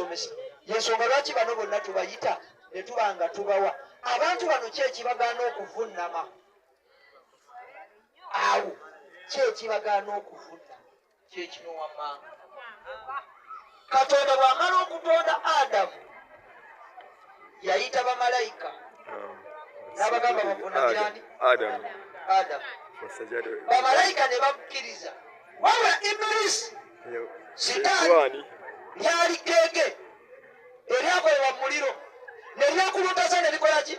Okusomesa yensonga lwaki bano bonna tubayita ne tuba nga tubawa abantu bano. Ki ekibagaana okuvunnama awo? Ki ekibagaana okuvunnama? Kyekino wammanga. Katonda bw'amala okutonda Adamu, yayita bamalayika n'abagamba bavunamirani. Adam. Adamu. Wasajada. Bamalayika ne bakkiriza, wabula Ibulisi, Sitaani. Sitaani. Lyali keege eryakolebwa mu muliro ne lyekuluntaza ne likola ki?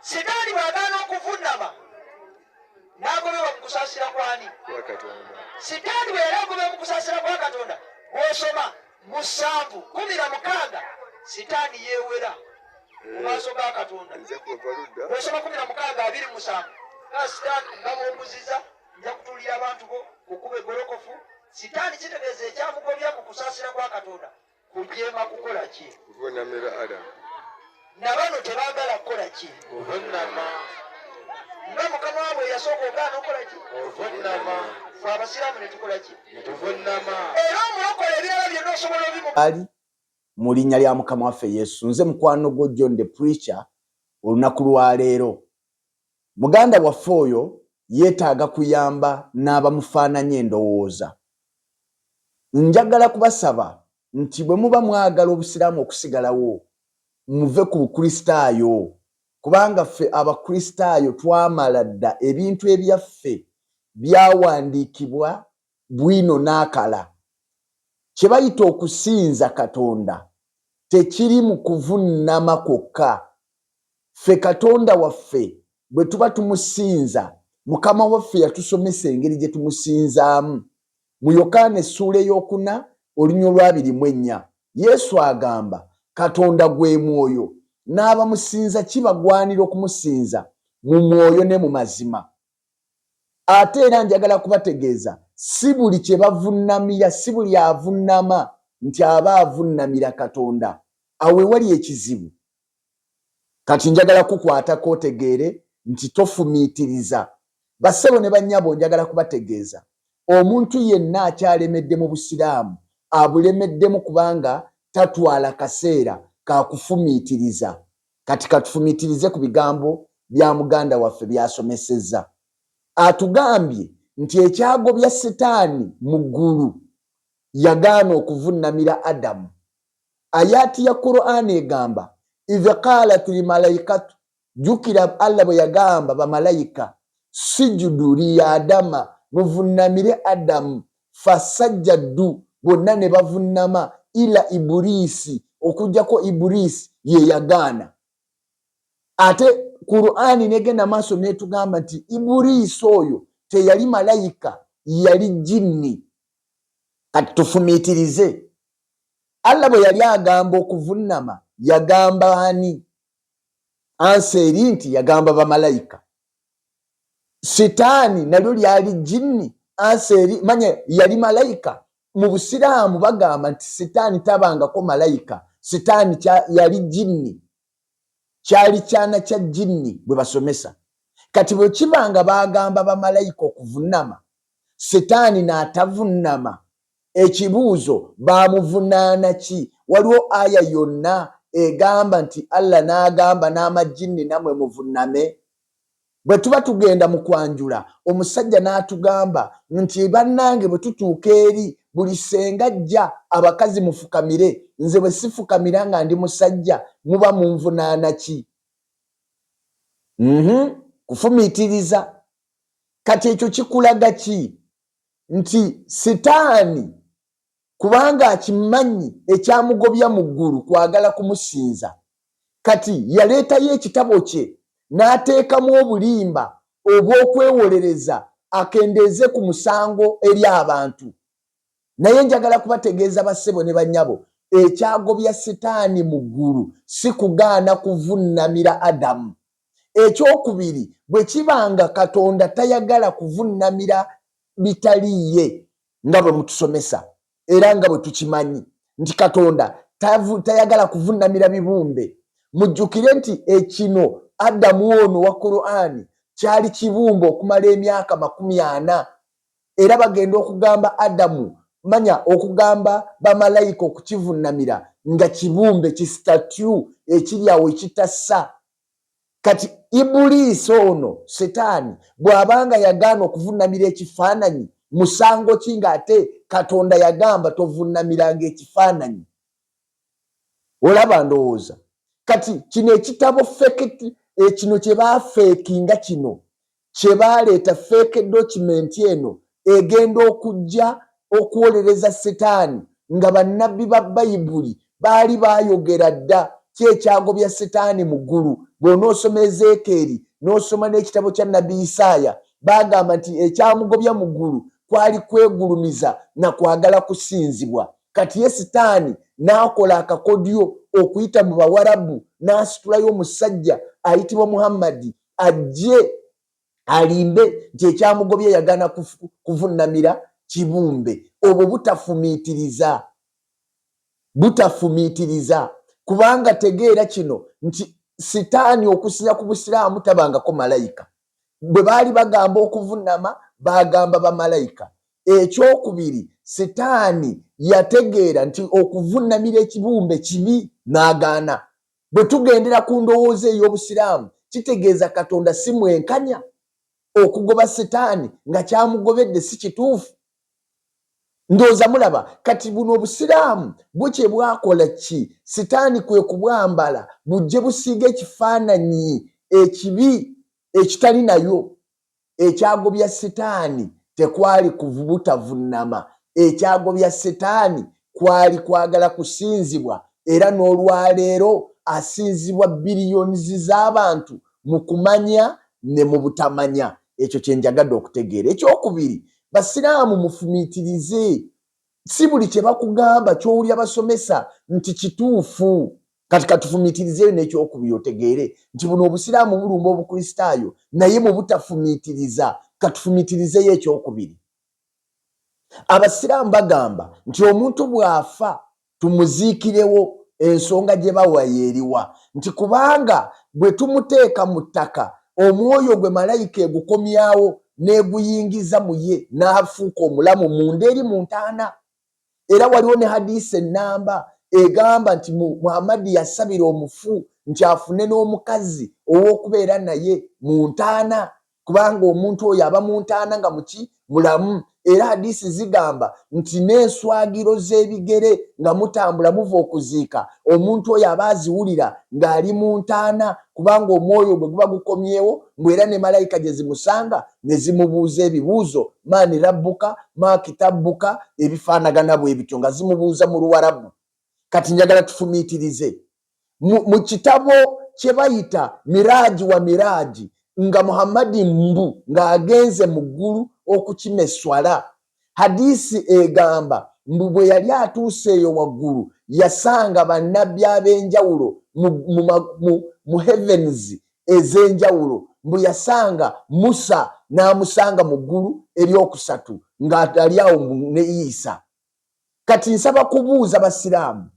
Sitaani bw'agaana okuvunama, n'agobebwa mu kusaasira kwani? Kwa Katonda. Sitaani bwe yali agobebwa mu kusaasira kwa Katonda, bw'osoma 7:16, Sitaani yeewera mu maaso ga Katonda. Nja kuva ludda. Bw'osoma 16:27, nga Sitaani nga bw'ombuziza, nja kutuulira abantu bo kukuba egolokofu. Sitaani kitegeeza ekyamugobya mu kusaasira kwa Katonda kujeema kukola ki? Kuvunamira Adam. Na bano tebaagala kukola ki? Kuvunama. Nga mukama waabwe yasooka ogaana okukola ki? Kuvunama. Fe abasiraamu ne tukola ki? Netuvunama. Era omulokole ebirala byonna osobola obimu Ali mu linnya lya Mukama waffe Yesu, nze mukwano gwo John the Preacher. Olunaku lwaleero muganda waffe oyo yeetaaga kuyamba n'abamufaananya endowooza. Njagala kubasaba nti bwe muba mwagala obusiraamu okusigalawo, muve ku Bukristaayo, kubanga ffe Abakristaayo twamala dda. Ebintu ebyaffe byawandiikibwa bwino n'akala. Kye bayita okusinza Katonda tekiri mu kuvunnama kwokka. Ffe Katonda waffe bwe tuba tumusinza, Mukama waffe yatusomesa engeri gye tumusinzaamu. Mu Yokaana essuula ey'okuna olunyiriri olwa 24, Yesu agamba, "Katonda gwe mwoyo, n'abamusinza kibagwanira okumusinza mu mwoyo ne mu mazima." Ate era njagala kubategeeza, si buli kye bavunnamira, si buli avunnama nti aba avunnamira Katonda. Awo ewali ekizibu. Kati njagala kukwatako otegeere nti tofumiitiriza. Bassebo ne bannyabo, njagala kubategeeza, omuntu yenna akyalemedde mu Busiraamu abulemeddemu kubanga tatwala kaseera kakufumiitiriza. Kati katufumiitirize ku bigambo bya muganda waffe byasomesezza. Atugambye nti ekyagobya Sitaani mu ggulu, yagaana okuvunnamira Adamu. Ayaati ya Qur'an egamba, "Idh qalat lmalaikatu", jjukira Allah bwe yagamba bamalayika, "Sijudu li Adama", muvunnamire Adamu. "Fasajjaddu", bonna ne bavunnama, "ila Iburisi", okugjako Iburisi ye yagaana. Ate Qur'ani negenda maaso netugamba nti Iburisi oyo teyali malayika, yali jinni. Kati tufumiitirize, Allah bwe yali agamba okuvunnama, yagamba ani? Answer eri nti yagamba bamalayika. Sitaani nalyo lyali jinni? Answer eri, manya yali malayika. Mu Busiraamu bagamba nti Sitaani tabangako malayika. Sitaani yali jinni, kyali kyana kya jinni bwe basomesa. Kati bwe kiba nga bagamba bamalayika okuvunama, Sitaani n'atavunnama, ekibuuzo, bamuvunaana ki? Waliwo aya yonna egamba nti Allah n'agamba n'amajinni namwe muvunname? Bwe tuba tugenda mu kwanjula, omusajja n'atugamba nti, "Bannange, bwe tutuuka eri buli senga ajja, abakazi mufukamire. Nze bwe sifukamira nga ndi musajja, muba munvunaana ki?" Kufumiitiriza. Kati ekyo kikulaga ki? Nti Sitaani, kubanga akimanyi ekyamugobya mu ggulu kwagala kumusinza, kati yaleetayo ekitabo kye n'ateekamu obulimba obw'okwewolereza akendeeze ku musango eri abantu. Naye njagala kubategeeza, bassebo ne bannyabo, ekyagobya Sitaani mu ggulu si kugaana kuvunnamira Adamu. Ekyokubiri, bwe kiba nga Katonda tayagala kuvunnamira bitaliiye nga bwe mutusomesa era nga bwe tukimanyi nti Katonda tayagala kuvunnamira bibumbe, mujjukire nti ekino Adamu ono wa Qur'ani kyali kibumbe okumala emyaka 40. Era bagenda okugamba Adamu Manya okugamba bamalayika okukivunnamira nga kibumbe kistatue ekiri awo ekitassa. Kati Ibuliisi ono Setaani bw'abanga yagaana okuvunnamira ekifaananyi, musango ki ng'ate Katonda yagamba tovunnamiranga ekifaananyi? Olaba ndowooza kati kino ekitabo fake, kino kye baafeekinga, kino kye baaleeta fake document eno egenda okujja okuwolereza Setaani nga bannabbi ba Bayibuli baali baayogera dda ki ekyagobya Setaani mu ggulu. Bw'onoosoma Ezeekeeri n'osoma n'ekitabo kya nnabbi Isaaya, baagamba nti ekyamugobya mu ggulu kwali kwegulumiza na kwagala kusinzibwa. Kati ye Sitaani n'akola akakodyo okuyita mu Bawarabu n'asitulayo omusajja ayitibwa Muhammadi ajje alimbe nti ekyamugobya yagaana kuvunnamira kibumbe. Obwo butafumiitiriza, butafumiitiriza. Kubanga tegeera kino nti Sitaani okusinya ku Busiraamu tabangako malayika. Bwe baali bagamba okuvunnama bagamba bamalayika. Ekyokubiri, Sitaani yategeera nti okuvunnamira ekibumbe kibi n'agaana. Bwe tugendera ku ndowooza ey'Obusiraamu, kitegeeza Katonda si mwenkanya okugoba Sitaani nga kyamugobedde si kituufu. Ndowooza mulaba kati buno Obusiraamu bwo kye bwakola ki? Sitaani kwe kubwambala bujje busiiga ekifaananyi ekibi ekitali nayo. Ekyagobya Sitaani tekwali butavunnama, ekyagobya Sitaani kwali kwagala kusinzibwa, era n'olwaleero asinzibwa billions z'abantu mu kumanya ne mu butamanya. Ekyo kye njagadde okutegeera. Ekyokubiri, Basiraamu mufumiitirize, si buli kye bakugamba ky'owulira basomesa nti kituufu. Kati katufumiitirizeeyo n'ekyokubiri otegeere nti buno Obusiraamu bulumba Obukristaayo naye mu butafumiitiriza. Katufumiitirizeeyo ekyokubiri. Abasiraamu bagamba nti omuntu bw'afa tumuziikirewo. Ensonga gye bawa yeeriwa? Nti kubanga bwe tumuteeka mu ttaka, omwoyo gwe malayika egukomyawo n'eguyingiza mu ye n'afuuka omulamu munda eri mu ntaana. Era waliwo ne hadiisi ennamba egamba nti Muhammadi yasabira omufu nti afune n'omukazi ow'okubeera naye mu ntaana, kubanga omuntu oyo aba mu ntaana nga muki mulamu. Era hadiisi zigamba nti n'enswagiro z'ebigere nga mutambula muva okuziika omuntu oyo aba aziwulira ng'ali mu ntaana, kubanga omwoyo gwe guba gukomyewo, mbu era ne malayika gye zimusanga ne zimubuuza ebibuuzo, maani rabbuka, ma kitabbuka, ebifaanagana bwe bityo nga zimubuuza mu Luwarabu. Kati njagala tufumiitirize mu kitabo kye bayita Miraaji wa Miraaji, nga Muhammadi mbu ng'agenze mu ggulu okukima esswala. Hadiisi egamba mbu bwe yali atuuse eyo waggulu yasanga bannabbi ab'enjawulo mu heavens ez'enjawulo, mbu yasanga Musa n'amusanga mu ggulu eryokusatu ng'ali awo ne Isa. Kati nsaba kubuuza Basiraamu,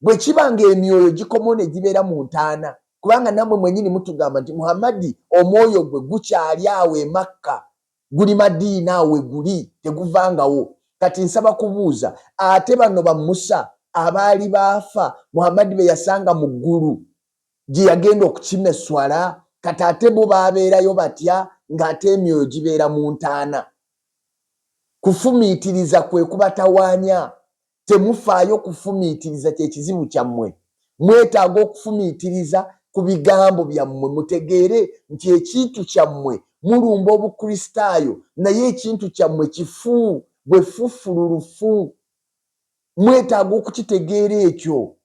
bwe kiba ng'emyoyo gikomawo ne gibeera mu ntaana, kubanga nammwe mwennyini mutugamba nti Muhammadi omwoyo gwe gukyali awo e Makka, guli Madiina awo we guli, teguvangawo. Kati nsaba kubuuza, ate bano ba Musa abaali baafa Muhammadi be yasanga mu ggulu gye yagenda okukima esswala, kati ate bo baabeerayo batya ng'ate emyoyo gibeera mu ntaana? Kufumiitiriza kwe kubatawaanya. Temufaayo kufumiitiriza, kye kizibu kyammwe. Mwetaaga okufumiitiriza ku bigambo byammwe, mutegeere nti ekintu kyammwe mulumba Obukristaayo, naye ekintu kyammwe kifu bwe ffufululufu. Mwetaaga okukitegeera ekyo.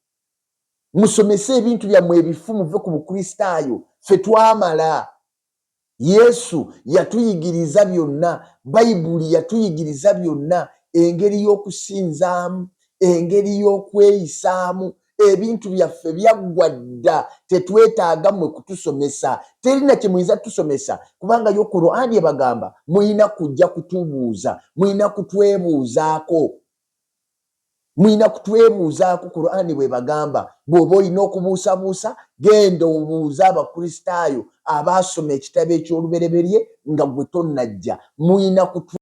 Musomese ebintu byammwe ebifu, muve ku Bukristaayo. Ffe twamala. Yesu yatuyigiriza byonna, Bayibuli yatuyigiriza byonna, engeri y'okusinzaamu, engeri y'okweyisaamu. Ebintu byaffe byaggwa dda, tetwetaaga mmwe kutusomesa. Terina kye muyinza kutusomesa, kubanga yo Qur'ani ebagamba mulina kujja kutubuuza, mulina kutwebuuzaako. Mulina kutwebuuzaako. Qur'ani bwebagamba, bw'oba olina okubuusabuusa, genda obuuze Abakristaayo abaasoma ekitabo eky'olubereberye nga gwe tonnajja. Mulina kutwe